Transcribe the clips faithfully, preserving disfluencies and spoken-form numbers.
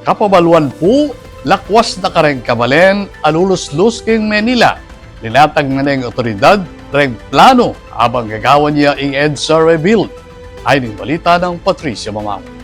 Kapabaluan pu, lakwas na kareng kabalen a luluslus king Manila. Linatag na ning otoridad reng plano abang gagawan ya ing EDSA rebuild. Ay ning balita nang Patricia Mamang.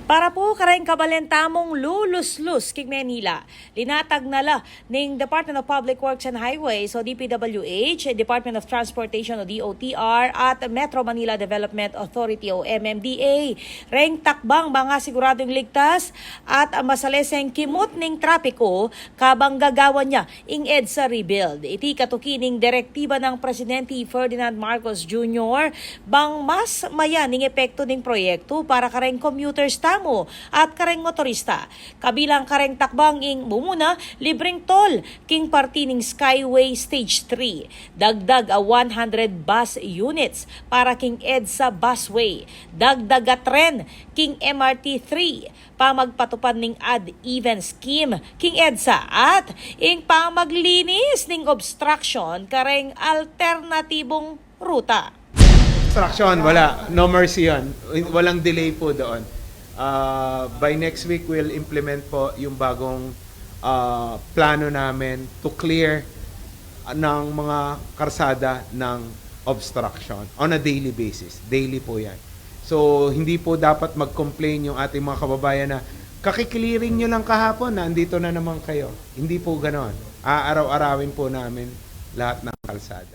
Para pu kareng kabalen tamung luluslus king Manila, linatag na la ning Department of Public Works and Highways o D P W H, Department of Transportation o D O T R, at Metro Manila Development Authority o M M D A reng takbang bang siguradung ligtas at masaleseng kimut ning trapiku kabang gagawan ya ing EDSA rebuild. Iti katuki ning direktiba nang Presidente Ferdinand Marcos Junior bang mas mayan ing epektu ning proyektu para kareng commuters tamu at kareng motorista. Kabilang kareng takbang ing mumuna, libreng toll king parti ning Skyway Stage three, dagdag a one hundred bus units para king EDSA busway, dagdag a tren king M R T three, pamagpatupad ning odd even scheme king EDSA, at ing pamaglinis ning obstruction kareng alternatibung ruta. Obstruction, wala. No mercy yun. Walang delay po doon. Ah, by next week, we'll implement po yung bagong, ah, plano namin to clear ng mga karsada ng obstruction on a daily basis. Daily po yan. So, hindi po dapat mag-complain yung ating mga kababayan na, "Kakiklearing nyo lang kahapon, nandito na naman kayo." Hindi po ganon. Aaraw-arawin po namin lahat ng kalsada.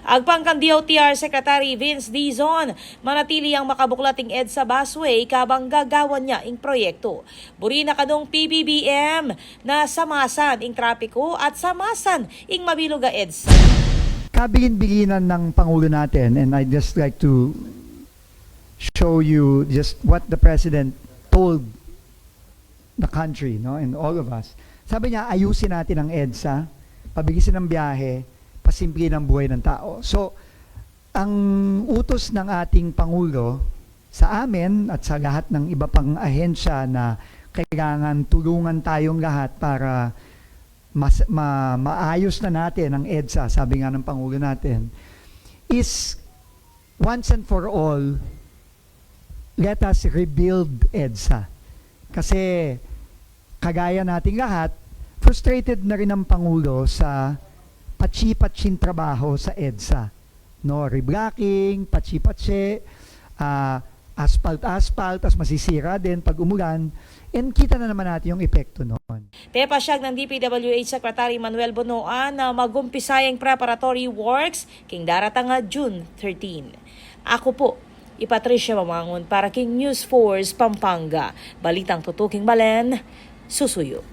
Agpang kang D O T R Secretary Vince Dizon, manatili yang makabuklat ing EDSA busway kabang gagawan ya ing proyektu. Buri na kanung P B B M na samasan ing trapiku at samasan ing mabilug a EDSA. Kabilin-bilinan ng Pangulo natin, and I'd just like to show you just what the President told the country, no, and all of us. Sabi niya, "Ayusin natin ang EDSA, pabilisin ang biyahe, pasimplihin ang buhay ng tao." So, ang utos ng ating Pangulo sa amin at sa lahat ng iba pang ahensya na kailangan tulungan tayong lahat para mas, ma-, maayos na natin ang EDSA, sabi nga ng Pangulo natin, is once and for all, let us rebuild EDSA. Kasi, kagaya nating lahat, frustrated na rin ang Pangulo sa patsi-patsing trabaho sa EDSA. No, reblocking, patsi-patsi, ah, asphalt-asphalt, tas masisira din pag umulan. And kita na naman natin yung epekto noon. Pepasyag ng D P W H Secretary Manuel Bonoan na mag-umpisa yang preparatory works king daratang a June thirteen. Aku pu i Patricia Mamangun para king News Force Pampanga. Balitang tutuking balen, susuyu.